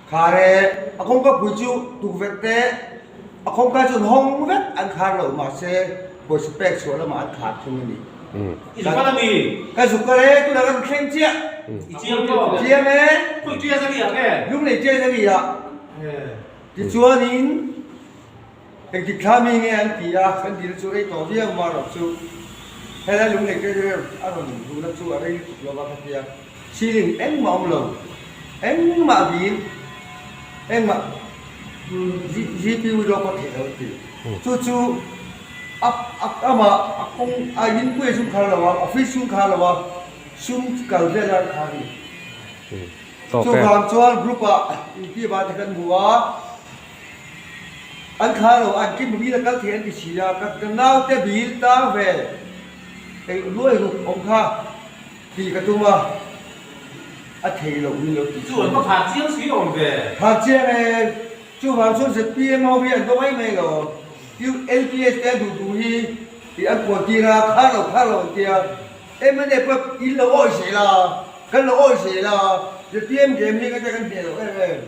Khar e, a kawngka pui chu tukverh te a kawngka chu an hawng vek an khar lo mahse pawisa pek chhuah lamah an khar thung a ni. Ka zuk kal e, tunah ka rawn thleng chiah. Chiang e. Lunglei chiang a ni a. Tichuanin Engtik thla mi nge an ti a, kan dil chu rei tawh viau ma rawh chu. Helai lunglei treasurer a rawn duhna chu a rei lutuk lova ka tia. Ceiling engmah awm lo, engmah dil, engmah GP withdraw pawh theih lo an ti. Chu chu a amah a kawng a inpuia sum khar lo a, office sum khar lo a, sum kal vel a an khar a ni. Chuvang chuan group ah inti vah te kan hmu a. An thla lo, an kim bil a kal thei an ti si a, ka naute bil tang ve eng luai ruk awm kha tih ka tum a, a thei loh min lo ti Chu an va khar chiang si awm ve. Khar chiang e, chuvang chuan zpm ho hi an va mai mai lo, LPS te an duh duh hi tih an puan tir a, khar lo khar lo an tia, mna pawh in lo awih zel a, kan lo awih zel a, zpm game hi ka tia kan hneh loh em em.